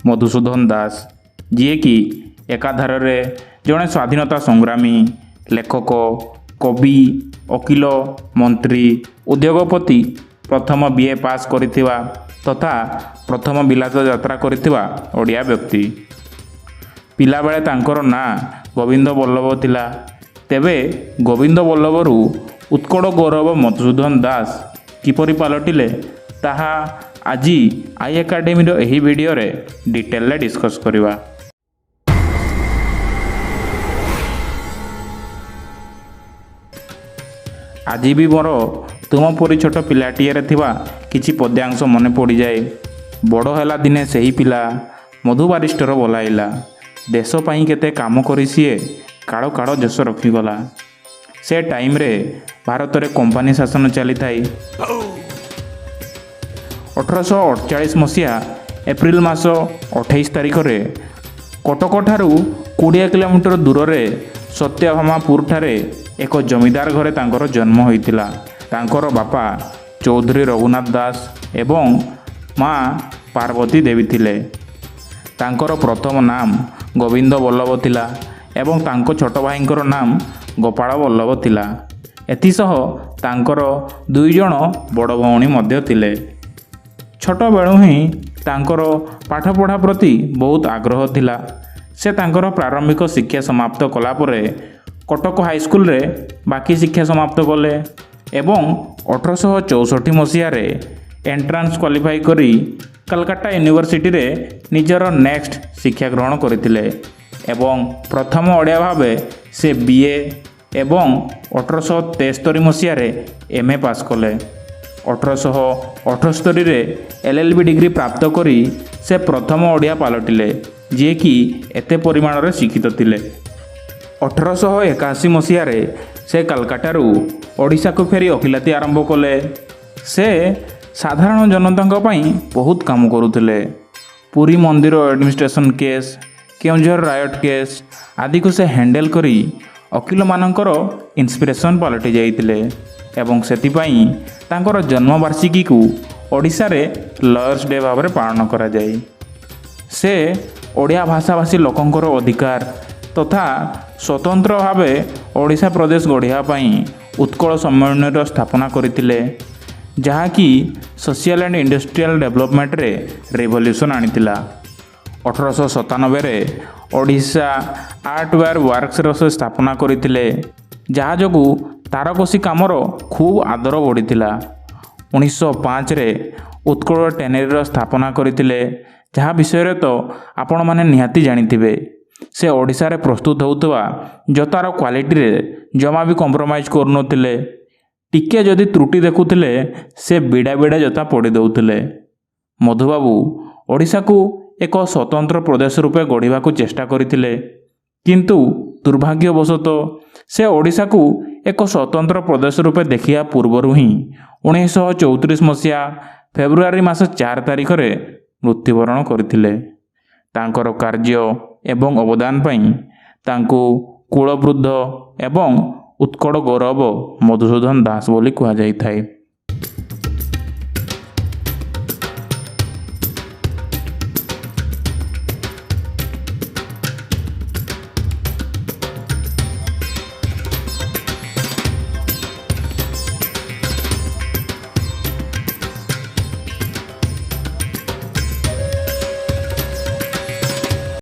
ମଧୁସୂଦନ ଦାସ, ଯିଏକି ଏକାଧାରରେ ଜଣେ ସ୍ୱାଧୀନତା ସଂଗ୍ରାମୀ, ଲେଖକ, କବି, ଓକିଲ, ମନ୍ତ୍ରୀ, ଉଦ୍ୟୋଗପତି, ପ୍ରଥମ ବି.ଏ. ପାସ୍ କରିଥିବା ତଥା ପ୍ରଥମ ବିଲାତ ଯାତ୍ରା କରିଥିବା ଓଡ଼ିଆ ବ୍ୟକ୍ତି। ପିଲାବେଳେ ତାଙ୍କର ନାଁ ଗୋବିନ୍ଦ ବଲ୍ଲଭ ଥିଲା। ତେବେ ଗୋବିନ୍ଦ ବଲ୍ଲଭରୁ ଉତ୍କଳ ଗୌରବ ମଧୁସୂଦନ ଦାସ କିପରି ପାଲଟିଲେ, ତାହା ଆଜି I ଏକାଡେମୀର ଏହି ଭିଡ଼ିଓରେ ଡିଟେଲରେ ଡିସ୍କସ୍ କରିବା। ଆଜି ବି ମୋର ତୁମ ପରି ଛୋଟ ପିଲାଟିଏରେ ଥିବା କିଛି ପଦ୍ୟାଂଶ ମନେ ପଡ଼ିଯାଏ। ବଡ଼ ହେଲା ଦିନେ ସେହି ପିଲା, ମଧୁ ବାରିଷ୍ଟର ବୋଲାଇଲା, ଦେଶ ପାଇଁ କେତେ କାମ କରି ସିଏ କାଳ କାଳ ଯଶ ରଖିଗଲା। ସେ ଟାଇମ୍ରେ ଭାରତରେ କମ୍ପାନୀ ଶାସନ ଚାଲିଥାଏ। 1848 ମସିହା ଏପ୍ରିଲ ମାସ 28 ତାରିଖରେ କଟକଠାରୁ 20 କିଲୋମିଟର ଦୂରରେ ସତ୍ୟଭାମାପୁରଠାରେ ଏକ ଜମିଦାର ଘରେ ତାଙ୍କର ଜନ୍ମ ହୋଇଥିଲା। ତାଙ୍କର ବାପା ଚୌଧୁରୀ ରଘୁନାଥ ଦାସ ଏବଂ ମା ପାର୍ବତୀ ଦେବୀ ଥିଲେ। ତାଙ୍କର ପ୍ରଥମ ନାମ ଗୋବିନ୍ଦ ବଲ୍ଲଭ ଥିଲା ଏବଂ ତାଙ୍କ ଛୋଟ ଭାଇଙ୍କର ନାମ ଗୋପାଳ ବଲ୍ଲଭ ଥିଲା। ଏଥିସହ ତାଙ୍କର 2 ଜଣ ବଡ଼ ଭଉଣୀ ମଧ୍ୟ ଥିଲେ। ଛୋଟବେଳୁ ହିଁ ତାଙ୍କର ପାଠପଢ଼ା ପ୍ରତି ବହୁତ ଆଗ୍ରହ ଥିଲା। ସେ ତାଙ୍କର ପ୍ରାରମ୍ଭିକ ଶିକ୍ଷା ସମାପ୍ତ କଲା ପରେ କଟକ ହାଇସ୍କୁଲରେ ବାକି ଶିକ୍ଷା ସମାପ୍ତ କଲେ ଏବଂ 1864 ମସିହାରେ ଏଣ୍ଟ୍ରାନ୍ସ କ୍ୱାଲିଫାଇ କରି କାଲକାଟା ୟୁନିଭର୍ସିଟିରେ ନିଜର ନେକ୍ସଟ ଶିକ୍ଷା ଗ୍ରହଣ କରିଥିଲେ ଏବଂ ପ୍ରଥମ ଓଡ଼ିଆ ଭାବେ ସେ ବି.ଏ. ଏବଂ 1873 ମସିହାରେ ଏମ୍.ଏ. ପାସ୍ କଲେ। 1878ରେ ଏଲ୍.ଏଲ୍.ବି. ଡିଗ୍ରୀ ପ୍ରାପ୍ତ କରି ସେ ପ୍ରଥମ ଓଡ଼ିଆ ପାଲଟିଲେ, ଯିଏକି ଏତେ ପରିମାଣରେ ଶିକ୍ଷିତ ଥିଲେ। 1881 ମସିହାରେ ସେ କାଲକାଟାରୁ ଓଡ଼ିଶାକୁ ଫେରି ଓକିଲାତି ଆରମ୍ଭ କଲେ। ସେ ସାଧାରଣ ଜନତାଙ୍କ ପାଇଁ ବହୁତ କାମ କରୁଥିଲେ। ପୁରୀ ମନ୍ଦିର ଆଡ଼ମିନିଷ୍ଟ୍ରେସନ୍ କେସ୍, କେଉଁଝର ରାୟଟ କେସ୍ ଆଦିକୁ ସେ ହ୍ୟାଣ୍ଡେଲ୍ କରି ଓକିଲମାନଙ୍କର ଇନ୍ସପିରେସନ୍ ପାଲଟି ଯାଇଥିଲେ ଏବଂ ସେଥିପାଇଁ ତାଙ୍କର ଜନ୍ମବାର୍ଷିକୀକୁ ଓଡ଼ିଶାରେ ଲୟର୍ସ ଡେ ଭାବରେ ପାଳନ କରାଯାଏ। ସେ ଓଡ଼ିଆ ଭାଷାଭାଷୀ ଲୋକଙ୍କର ଅଧିକାର ତଥା ସ୍ୱତନ୍ତ୍ର ଭାବେ ଓଡ଼ିଶା ପ୍ରଦେଶ ଗଢ଼ିବା ପାଇଁ ଉତ୍କଳ ସମ୍ମିଳନୀର ସ୍ଥାପନା କରିଥିଲେ, ଯାହାକି ସୋସିଆଲ ଆଣ୍ଡ ଇଣ୍ଡଷ୍ଟ୍ରିଆଲ ଡେଭଲପମେଣ୍ଟରେ ରିଭଲ୍ୟୁସନ୍ ଆଣିଥିଲା। 1897ରେ ଓଡ଼ିଶା ଆର୍ଟ ୱେୟାର ୱାର୍କସର ସେ ସ୍ଥାପନା କରିଥିଲେ, ଯାହା ଯୋଗୁଁ ତାରକସି କାମର ଖୁବ୍ ଆଦର ବଢ଼ିଥିଲା। 1905ରେ ଉତ୍କଳ ଟ୍ୟାନେରୀର ସ୍ଥାପନା କରିଥିଲେ, ଯାହା ବିଷୟରେ ତ ଆପଣମାନେ ନିହାତି ଜାଣିଥିବେ। ସେ ଓଡ଼ିଶାରେ ପ୍ରସ୍ତୁତ ହେଉଥିବା ଜୋତାର କ୍ୱାଲିଟିରେ ଜମା ବି କମ୍ପ୍ରମାଇଜ୍ କରୁନଥିଲେ। ଟିକେ ଯଦି ତ୍ରୁଟି ଦେଖୁଥିଲେ, ସେ ବିଡ଼ା ବିଡ଼ା ଜୋତା ପୋଡ଼ି ଦେଉଥିଲେ। ମଧୁବାବୁ ଓଡ଼ିଶାକୁ ଏକ ସ୍ୱତନ୍ତ୍ର ପ୍ରଦେଶ ରୂପେ ଗଢ଼ିବାକୁ ଚେଷ୍ଟା କରିଥିଲେ, କିନ୍ତୁ ଦୁର୍ଭାଗ୍ୟବଶତଃ ସେ ଓଡ଼ିଶାକୁ ଏକ ସ୍ୱତନ୍ତ୍ର ପ୍ରଦେଶ ରୂପେ ଦେଖିବା ପୂର୍ବରୁ ହିଁ 1934 ମସିହା ଫେବୃଆରୀ ମାସ 4 ତାରିଖରେ ମୃତ୍ୟୁବରଣ କରିଥିଲେ। ତାଙ୍କର କାର୍ଯ୍ୟ ଏବଂ ଅବଦାନ ପାଇଁ ତାଙ୍କୁ କୁଳବୃଦ୍ଧ ଏବଂ ଉତ୍କଳ ଗୌରବ ମଧୁସୂଦନ ଦାସ ବୋଲି କୁହାଯାଇଥାଏ।